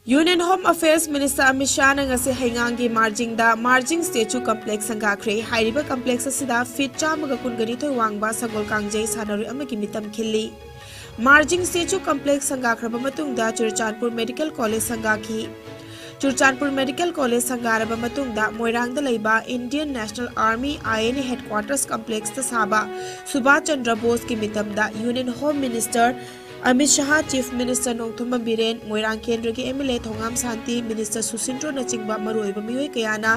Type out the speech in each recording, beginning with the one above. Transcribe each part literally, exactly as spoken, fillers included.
Union Home Affairs Minister Amit ꯁꯍꯥꯅ ꯉꯁꯤ ꯍꯩꯉꯥꯡꯒꯤ ꯃꯥꯔꯖꯤꯡꯗ Marjing Statue Complex ꯁꯪꯒꯥꯈ꯭ꯔꯦ꯫ ꯍꯥꯏꯔꯤꯕ complex ꯑꯁꯤꯗ feet ꯆꯥꯝꯃꯒ ꯀꯨꯟꯒꯅꯤꯊꯣꯏ ꯋꯥꯡꯕ ꯁꯒꯣꯜ ꯀꯥꯡꯖꯩ ꯁꯥꯟꯅꯔꯣꯏ ꯑꯃꯒꯤ ꯃꯤꯇꯝ ꯈꯤꯜꯂꯤ꯫ ꯃꯥꯔꯖꯤꯡ Statue Complex ꯁꯪꯒꯥꯈ꯭ꯔꯕ ꯃꯇꯨꯡꯗ Churachandpur Medical College ꯁꯪꯒꯥꯈꯤ꯫ Churachandpur Medical College ꯁꯪꯒꯥꯔꯕ ꯃꯇꯨꯡꯗ ꯃꯣꯏꯔꯥꯡꯗ ꯂꯩꯕ Indian National Army I N A Headquarters Complexꯇ ꯁꯥꯕ Subhash Chandra ꯕꯣꯁꯀꯤ ꯃꯤꯇꯝꯗ Union Home Minister Amit ꯁꯍꯥ, Chief Minister ꯅꯣꯡꯊꯣꯝꯕꯝ ꯕꯤꯔꯦꯟ, ꯃꯣꯏꯔꯥꯡ ꯀꯦꯟꯗ꯭ꯔꯒꯤ M L A Thongam Shanti, Minister ꯁꯨꯁꯤꯟꯗ꯭ꯔꯣꯅꯆꯤꯡꯕ ꯃꯔꯨꯑꯣꯏꯕ ꯃꯤꯑꯣꯏ ꯀꯌꯥꯅ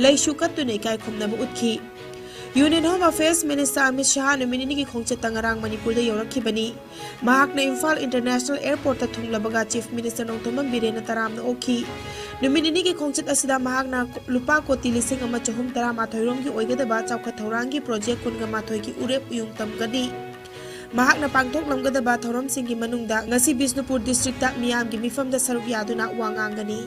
ꯂꯩꯁꯨ ꯀꯠꯇꯨꯅ ꯏꯀꯥꯏ ꯈꯨꯝꯅꯕ ꯎꯠꯈꯤ꯫ Union Home Affairs Minister Amit ꯁꯍꯥ ꯅꯨꯃꯤꯠ ꯅꯤꯅꯤꯒꯤ ꯈꯣꯡꯆꯠꯇ ꯉꯔꯥꯡ ꯃꯅꯤꯄꯨꯔꯗ ꯌꯧꯔꯛꯈꯤꯕꯅꯤ꯫ ꯃꯍꯥꯛꯅ Imphal International Airportꯇ ꯊꯨꯡꯂꯕꯒ Chief Minister Nongthombam ꯕꯤꯔꯦꯟꯅ ꯇꯔꯥꯝꯅ ꯑꯣꯛꯈꯤ꯫ ꯅꯨꯃꯤꯠ ꯅꯤꯅꯤꯒꯤ ꯈꯣꯡꯆꯠ ꯑꯁꯤꯗ ꯃꯍꯥꯛꯅ ꯂꯨꯄꯥ ꯀꯣꯇꯤ ꯂꯤꯁꯤꯡ ꯑꯃ ꯆꯍꯨꯝ ꯇꯔꯥꯃꯥꯊꯣꯏ ꯔꯣꯝꯒꯤ ꯑꯣꯏꯒꯗꯕ ꯆꯥꯎꯈꯠ ꯊꯧꯔꯥꯡꯒꯤ project ꯀꯨꯟꯒ ꯃꯥꯊꯣꯏꯒꯤ ꯎꯔꯦꯞ ꯎꯌꯨꯡ ꯇꯝꯒꯅꯤ꯫ ꯃꯍꯥꯛꯅ ꯄꯥꯡꯊꯣꯛꯂꯝꯒꯗꯕ ꯊꯧꯔꯝꯁꯤꯡꯒꯤ ꯃꯅꯨꯡꯗ ꯉꯁꯤ ꯕꯤꯁꯅꯨꯄꯨꯔ districtꯇ ꯃꯤꯌꯥꯝꯒꯤ ꯃꯤꯐꯝꯗ ꯁꯔꯨꯛ ꯌꯥꯗꯨꯅ ꯋꯥ ꯉꯥꯡꯒꯅꯤ꯫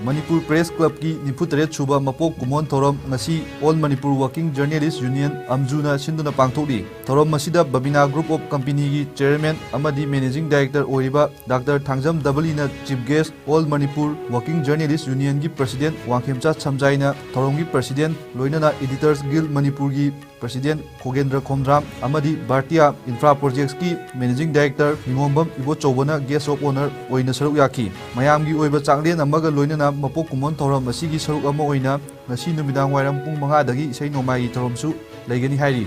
ꯃꯅꯤꯄꯨꯔ Press Clubꯀꯤ ꯅꯤꯐꯨꯇꯔꯦꯠ ꯁꯨꯕ ꯃꯄꯣꯛ ꯀꯨꯝꯑꯣꯟ ꯊꯧꯔꯝ ꯉꯁꯤ All Manipur Working Journalist Union, ꯑꯝꯖꯨꯅ ꯁꯤꯟꯗꯨꯅ ꯄꯥꯡꯊꯣꯛꯂꯤ꯫ ꯊꯧꯔꯝ ꯑꯁꯤꯗ Babina Group of Companyꯒꯤ Chairman ꯑꯃꯗꯤ Managing Director ꯑꯣꯏꯔꯤꯕ Doctor Thangjam ꯗꯕꯂꯤꯅ Chief Guest, All Manipur Working Journalist Unionꯒꯤ President Wangkhemcha ꯁꯝꯖꯥꯏꯅ ꯊꯧꯔꯝꯒꯤ President, ꯂꯣꯏꯅꯅ Editors Guild ꯃꯅꯤꯄꯨꯔꯒꯤ President ꯈꯣꯒꯦꯟꯗ꯭ꯔ ꯈꯣꯝꯗ꯭ꯔꯥꯝ ꯑꯃꯗꯤ Bharatiya Infra Projectsꯀꯤ Managing Director ꯍꯤꯉꯣꯝꯕꯝ ꯏꯕꯣꯆꯧꯕꯅ Guest of Honour ꯑꯣꯏꯅ ꯁꯔꯨꯛ ꯌꯥꯈꯤ꯫ ꯃꯌꯥꯝꯒꯤ ꯑꯣꯏꯕ ꯆꯥꯛꯂꯦꯟ ꯑꯃꯒ ꯂꯣꯏꯅꯅ ꯃꯄꯣꯛ ꯀꯨꯝꯑꯣꯟ ꯊꯧꯔꯝ ꯑꯁꯤꯒꯤ ꯁꯔꯨꯛ ꯑꯃ ꯑꯣꯏꯅ ꯉꯁꯤ ꯅꯨꯃꯤꯗꯥꯡ ꯋꯥꯏꯔꯝ ꯄꯨꯡ ꯃꯉꯥꯗꯒꯤ ꯏꯁꯩ ꯅꯣꯡꯃꯥꯏꯒꯤ ꯊꯧꯔꯝꯁꯨ ꯂꯩꯒꯅꯤ ꯍꯥꯏꯔꯤ꯫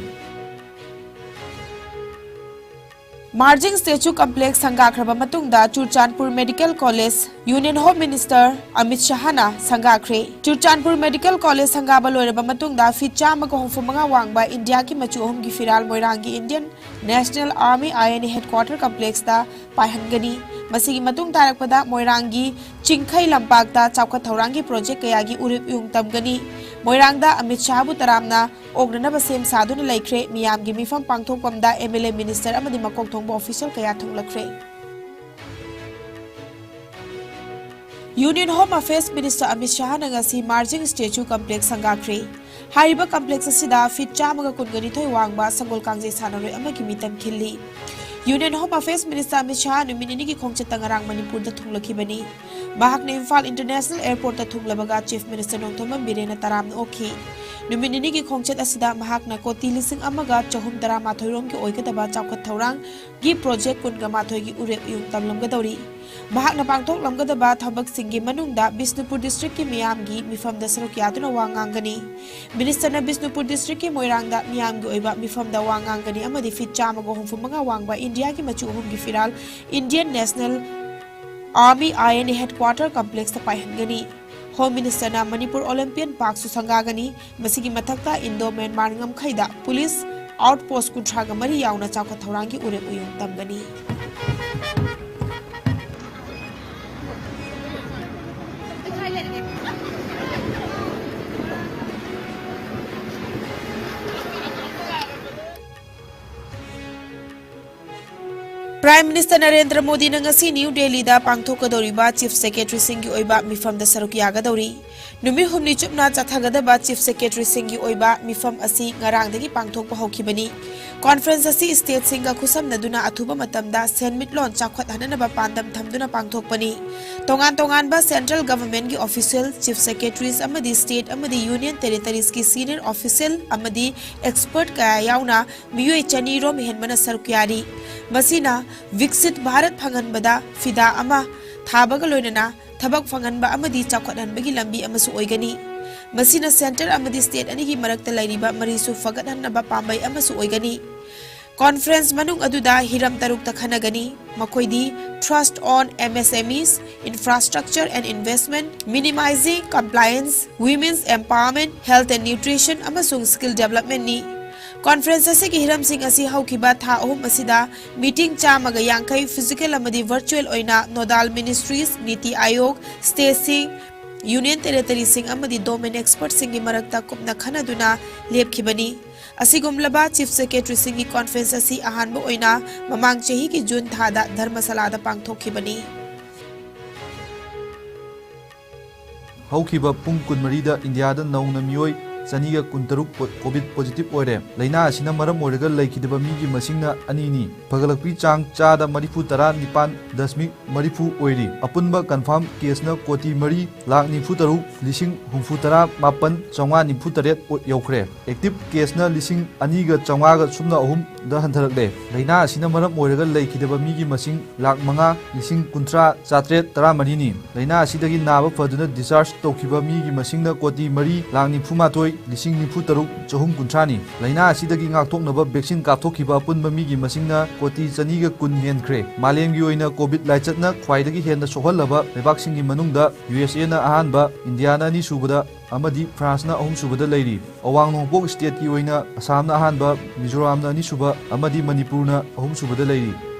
ꯃꯥꯔꯖꯤꯡ Statue Complex ꯁꯪꯒꯥꯈ꯭ꯔꯕ ꯃꯇꯨꯡꯗ Churachandpur Medical College Union Home Minister Amit ꯁꯍꯥꯅ ꯁꯪꯒꯥꯈ꯭ꯔꯦ꯫ Churachandpur Medical College ꯁꯪꯒꯥꯕ ꯂꯣꯏꯔꯕ ꯃꯇꯨꯡꯗ feet ꯆꯥꯝꯃꯒ ꯍꯨꯝꯐꯨ ꯃꯉꯥ ꯋꯥꯡꯕ ꯏꯟꯗꯤꯌꯥꯒꯤ ꯃꯆꯨ ꯑꯍꯨꯝꯒꯤ ꯐꯤꯔꯥꯜ ꯃꯣꯏꯔꯥꯡꯒꯤ Indian National Army I N A Headquarter Complexꯇ ꯄꯥꯏꯍꯟꯒꯅꯤ꯫ ꯃꯁꯤꯒꯤ ꯃꯇꯨꯡ ꯇꯥꯔꯛꯄꯗ ꯃꯣꯏꯔꯥꯡꯒꯤ ꯆꯤꯡꯈꯩ ꯂꯝꯄꯥꯛꯇ ꯆꯥꯎꯈꯠ ꯊꯧꯔꯥꯡꯒꯤ project ꯀꯌꯥꯒꯤ ꯎꯔꯦꯞ ꯎꯌꯨꯡ ꯇꯝꯒꯅꯤ꯫ ꯃꯣꯏꯔꯥꯡꯗ ꯑꯃꯤꯠ ꯁꯍꯥꯕꯨ ꯇꯔꯥꯝꯅ ꯑꯣꯛꯅꯅꯕ ꯁꯦꯝ ꯁꯥꯗꯨꯅ ꯂꯩꯈ꯭ꯔꯦ꯫ ꯃꯤꯌꯥꯝꯒꯤ ꯃꯤꯐꯝ ꯄꯥꯡꯊꯣꯛꯐꯝꯗ M L A, minister ꯑꯃꯗꯤ ꯃꯀꯣꯛ ꯊꯣꯡꯕ official ꯀꯌꯥ ꯊꯨꯡꯂꯈ꯭ꯔꯦ꯫ Union Home Affairs Minister Amit ꯁꯍꯥꯅ ꯉꯁꯤ ꯃꯥꯔꯖꯤꯡ Statue Complex ꯁꯪꯒꯥꯈ꯭ꯔꯦ꯫ ꯍꯥꯏꯔꯤꯕ complex ꯑꯁꯤꯗ feet ꯆꯥꯝꯃꯒ ꯀꯨꯟꯒ ꯅꯤꯊꯣꯏ ꯋꯥꯡꯕ ꯁꯒꯣꯜ ꯀꯥꯡꯖꯩ ꯁꯥꯟꯅꯔꯣꯏ ꯑꯃꯒꯤ ꯃꯤꯇꯝ ꯈꯤꯜꯂꯤ꯫ Union Home Affairs Minister Amit Shah ꯅꯨꯃꯤꯠ ꯅꯤꯅꯤꯒꯤ ꯈꯣꯡꯆꯠꯇ ꯉꯔꯥꯡ ꯃꯅꯤꯄꯨꯔꯗ ꯊꯨꯡꯂꯈꯤꯕꯅꯤ꯫ ꯃꯍꯥꯛꯅ Imphal International Airportꯇ ꯊꯨꯡꯂꯕꯒ Chief Minister Nongthombam ꯕꯤꯔꯦꯟꯅ ꯇꯔꯥꯝꯅ ꯑꯣꯛꯈꯤ꯫ ꯅꯨꯃꯤꯠ ꯅꯤꯅꯤꯒꯤ ꯈꯣꯡꯆꯠ ꯑꯁꯤꯗ ꯃꯍꯥꯛꯅ ꯀꯣꯇꯤ ꯂꯤꯁꯤꯡ ꯑꯃꯒ ꯆꯍꯨꯝ ꯇꯔꯥꯃꯥꯊꯣꯏ ꯔꯣꯝꯒꯤ ꯑꯣꯏꯒꯗꯕ ꯆꯥꯎꯈꯠ ꯊꯧꯔꯥꯡꯒꯤ ꯄ꯭ꯔꯣꯖꯦꯛ ꯀꯨꯟꯒ ꯃꯥꯊꯣꯏꯒꯤ ꯎꯔꯦꯞ ꯎꯌꯨꯡ ꯇꯝꯂꯝꯒꯗꯧꯔꯤ꯫ ꯃꯍꯥꯛꯅ ꯄꯥꯡꯊꯣꯛꯂꯝꯒꯗꯕ ꯊꯕꯛꯁꯤꯡꯒꯤ ꯃꯅꯨꯡꯗ ꯕꯤꯁꯅꯨꯄꯨꯔ districtꯀꯤ ꯃꯤꯌꯥꯝꯒꯤ ꯃꯤꯐꯝꯗ ꯁꯔꯨꯛ ꯌꯥꯗꯨꯅ ꯋꯥ ꯉꯥꯡꯒꯅꯤ꯫ Ministerꯅ ꯕꯤꯁꯅꯨꯄꯨꯔ districtꯀꯤ ꯃꯣꯏꯔꯥꯡꯗ ꯃꯤꯌꯥꯝꯒꯤ ꯑꯣꯏꯕ ꯃꯤꯐꯝꯗ ꯋꯥ ꯉꯥꯡꯒꯅꯤ ꯑꯃꯗꯤ feet ꯆꯥꯝꯃꯒ ꯍꯨꯝꯐꯨ ꯃꯉꯥ ꯋꯥꯡꯕ ꯏꯟꯗꯤꯌꯥꯒꯤ ꯃꯆꯨ ꯑꯍꯨꯝꯒꯤ ꯐꯤꯔꯥꯜ Indian National Army INA Headquarter Complexꯇ ꯄꯥꯏꯍꯟꯒꯅꯤ꯫ Home Ministerꯅ Manipur Olympian Parkꯁꯨ ꯁꯪꯒꯥꯒꯅꯤ꯫ ꯃꯁꯤꯒꯤ ꯃꯊꯛꯇ Indo-Myanmar ꯉꯝꯈꯩꯗ police outpost ꯀꯨꯟꯊ꯭ꯔꯥꯒ ꯃꯔꯤ ꯌꯥꯎꯅ ꯆꯥꯎꯈꯠ ꯊꯧꯔꯥꯡꯒꯤ ꯎꯔꯦꯞ ꯎꯌꯨꯡ ꯇꯝꯒꯅꯤ꯫ Prime Minister ꯅꯔꯦꯟꯗ꯭ꯔ ꯃꯣꯗꯤꯅ ꯉꯁꯤ ꯅ꯭ꯌꯨ ꯗꯦꯜꯂꯤꯗ ꯄꯥꯡꯊꯣꯛꯀꯗꯧꯔꯤꯕ Chief Secretaryꯁꯤꯡꯒꯤ ꯑꯣꯏꯕ ꯃꯤꯐꯝꯗ ꯁꯔꯨꯛ ꯌꯥꯒꯗꯧꯔꯤ꯫ ꯅꯨꯃꯤꯠ ꯍꯨꯝꯅꯤ ꯆꯨꯞꯅ ꯆꯠꯊꯒꯗꯕ Chief Secretaryꯁꯤꯡꯒꯤ ꯑꯣꯏꯕ ꯃꯤꯐꯝ ꯑꯁꯤ ꯉꯔꯥꯡꯗꯒꯤ ꯄꯥꯡꯊꯣꯛꯄ ꯍꯧꯈꯤꯕꯅꯤ꯫ Conference ꯑꯁꯤ stateꯁꯤꯡꯒ ꯈꯨꯠꯁꯝꯅꯗꯨꯅ ꯑꯊꯨꯕ ꯃꯇꯝꯗ ꯁꯦꯟꯃꯤꯠꯂꯣꯟ ꯆꯥꯎꯈꯠꯍꯟꯅꯅꯕ ꯄꯥꯟꯗꯝ ꯊꯝꯗꯨꯅ ꯄꯥꯡꯊꯣꯛꯄꯅꯤ꯫ ꯇꯣꯉꯥꯟ ꯇꯣꯉꯥꯟꯕ central governmentꯀꯤ official, Chief Secretaries ꯑꯃꯗꯤ state ꯑꯃꯗꯤ union territoriesꯀꯤ senior official ꯑꯃꯗꯤ expert ꯀꯌꯥ ꯌꯥꯎꯅ ꯃꯤꯑꯣꯏ ꯆꯅꯤ ꯔꯣꯝ ꯍꯦꯟꯕꯅ ꯁꯔꯨꯛ ꯌꯥꯔꯤ꯫ ꯃꯁꯤꯅ ꯕꯤꯛꯁꯤꯠ ꯚꯥꯔꯠ ꯐꯪꯍꯟꯕꯗ ꯐꯤꯗꯥ ꯑꯃ ꯊꯥꯕꯒ ꯂꯣꯏꯅꯅ ꯊꯕꯛ ꯐꯪꯍꯟꯕ ꯑꯃꯗꯤ ꯆꯥꯎꯈꯠꯍꯟꯕꯒꯤ ꯂꯝꯕꯤ ꯑꯃꯁꯨ ꯑꯣꯏꯒꯅꯤ꯫ ꯃꯁꯤꯅ centre ꯑꯃꯗꯤ state ꯑꯅꯤꯒꯤ ꯃꯔꯛꯇ ꯂꯩꯔꯤꯕ ꯃꯔꯤꯁꯨ ꯐꯒꯠꯍꯟꯅꯕ ꯄꯥꯝꯕꯩ ꯑꯃꯁꯨ ꯑꯣꯏꯒꯅꯤ꯫ Conference ꯃꯅꯨꯡ ꯑꯗꯨꯗ ꯍꯤꯔꯝ ꯇꯔꯨꯛꯇ ꯈꯟꯅꯒꯅꯤ꯫ ꯃꯈꯣꯏꯗꯤ thrust on MSMEs, infrastructure and investment, minimizing compliance, women's empowerment, health and nutrition, ꯑꯃꯁꯨꯡ skill developmentꯅꯤ꯫ Conference ꯑꯁꯤꯒꯤ ꯍꯤꯔꯝꯁꯤꯡ ꯑꯁꯤ ꯍꯧꯈꯤꯕ ꯊꯥ ꯑꯍꯨꯝ ꯑꯁꯤꯗ meeting ꯆꯥꯝꯃꯒ ꯌꯥꯡꯈꯩ physical ꯑꯃꯗꯤ virtual ꯑꯣꯏꯅ nodal ministries, ꯅꯤꯇꯤ ꯑꯥꯌꯣꯒ, stateꯁꯤꯡ, union territoryꯁꯤꯡ ꯑꯃꯗꯤ domain expertꯁꯤꯡꯒꯤ ꯃꯔꯛꯇ ꯀꯨꯞꯅ ꯈꯟꯅꯗꯨꯅ ꯂꯦꯞꯈꯤꯕꯅꯤ꯫ ꯑꯁꯤꯒꯨꯝꯂꯕ Chief Secretaryꯁꯤꯡꯒꯤ conference ꯑꯁꯤ ꯑꯍꯥꯟꯕ ꯑꯣꯏꯅ ꯃꯃꯥꯡ ꯆꯍꯤꯒꯤ June ꯊꯥꯗ ꯙꯔꯃꯁꯥꯂꯥꯗ ꯄꯥꯡꯊꯣꯛꯈꯤꯕꯅꯤ꯫ ꯍꯧꯈꯤꯕ ꯄꯨꯡ ꯀꯨꯟꯃꯔꯤꯗ ꯏꯟꯗꯤꯌꯥꯗ ꯅꯧꯅ ꯃꯤꯑꯣꯏ ꯆꯅꯤꯒ ꯀꯨꯟꯇꯔꯨꯛ ꯄꯣ-, COVID positive ꯑꯣꯏꯔꯦ꯫ ꯂꯩꯅꯥ ꯑꯁꯤꯅ ꯃꯔꯝ ꯑꯣꯏꯔꯒ ꯂꯩꯈꯤꯗꯕ ꯃꯤꯒꯤ ꯃꯁꯤꯡꯅ ꯑꯅꯤꯅꯤ꯫ ꯐꯒꯠꯂꯛꯄꯒꯤ ꯆꯥꯡ ꯆꯥꯗ ꯃꯔꯤꯐꯨ ꯇꯔꯥ ꯅꯤꯄꯥꯟ ꯗꯁꯃꯤꯛ ꯃꯔꯤꯐꯨ ꯑꯣꯏꯔꯤ꯫ ꯑꯄꯨꯟꯕ confirm caseꯅ ꯀꯣꯇꯤ ꯃꯔꯤ ꯂꯥꯈ ꯅꯤꯐꯨ ꯇꯔꯨꯛ ꯂꯤꯁꯤꯡ ꯍꯨꯝꯐꯨ ꯇꯔꯥ ꯃꯥꯄꯟ ꯆꯥꯝꯃꯉꯥ ꯅꯤꯐꯨ ꯇꯔꯦꯠ ꯌꯧꯈ꯭ꯔꯦ꯫ Active caseꯅ ꯂꯤꯁꯤꯡ ꯑꯅꯤꯒ ꯆꯥꯝꯃꯉꯥꯒ ꯁꯨꯞꯅ ꯑꯍꯨꯝꯗ ꯍꯟꯊꯔꯛꯂꯦ꯫ ꯂꯩꯅꯥ ꯑꯁꯤꯅ ꯃꯔꯝ ꯑꯣꯏꯔꯒ ꯂꯩꯈꯤꯗꯕ ꯃꯤꯒꯤ ꯃꯁꯤꯡ ꯂꯥꯈ ꯃꯉꯥ ꯂꯤꯁꯤꯡ ꯀꯨꯟꯊ꯭ꯔꯥ ꯆꯥꯇ꯭ꯔꯦꯠ ꯇꯔꯥꯃꯔꯤꯅꯤ꯫ ꯂꯩꯅꯥ ꯑꯁꯤꯗꯒꯤ ꯅꯥꯕ ꯐꯗꯨꯅ discharge ꯇꯧꯈꯤꯕ ꯃꯤꯒꯤ ꯃꯁꯤꯡꯅ ꯀꯣꯇꯤ ꯃꯔꯤ ꯂꯥꯈ ꯅꯤꯐꯨꯃꯥꯊꯣꯏ ꯂꯤꯁꯤꯡ ꯅꯤꯐꯨ ꯇꯔꯨꯛ ꯆꯍꯨꯝ ꯀꯨꯟꯊ꯭ꯔꯥꯅꯤ꯫ ꯂꯩꯅꯥ ꯑꯁꯤꯗꯒꯤ ꯉꯥꯛꯊꯣꯛꯅꯕ vaccine ꯀꯥꯞꯊꯣꯛꯈꯤꯕ ꯑꯄꯨꯟꯕ ꯃꯤꯒꯤ ꯃꯁꯤꯡꯅ ꯀꯣꯇꯤ ꯆꯅꯤꯒ ꯀꯨꯟ ꯍꯦꯟꯈ꯭ꯔꯦ꯫ ꯃꯥꯂꯦꯝꯒꯤ ꯑꯣꯏꯅ COVID ꯂꯥꯏꯆꯠꯅ ꯈ꯭ꯋꯥꯏꯗꯒꯤ ꯍꯦꯟꯅ ꯁꯣꯛꯍꯜꯂꯕ ꯂꯩꯕꯥꯛꯁꯤꯡꯒꯤ ꯃꯅꯨꯡꯗ USAꯅ ꯑꯍꯥꯟꯕ, ꯏꯟꯗꯤꯌꯥꯅ ꯑꯅꯤꯁꯨꯕꯗ ꯑꯃꯗꯤ ꯐ꯭ꯔꯥꯟꯁꯅ ꯑꯍꯨꯝꯁꯨꯕꯗ ꯂꯩꯔꯤ꯫ ꯑꯋꯥꯡ ꯅꯣꯡꯄꯣꯛ stateꯀꯤ ꯑꯣꯏꯅ ꯑꯁꯥꯝꯅ ꯑꯍꯥꯟꯕ, ꯃꯤꯖꯣꯔꯥꯝꯅ ꯑꯅꯤꯁꯨꯕ ꯑꯃꯗꯤ ꯃꯅꯤꯄꯨꯔꯅ ꯑꯍꯨꯝꯁꯨꯕꯗ ꯂꯩꯔꯤ꯫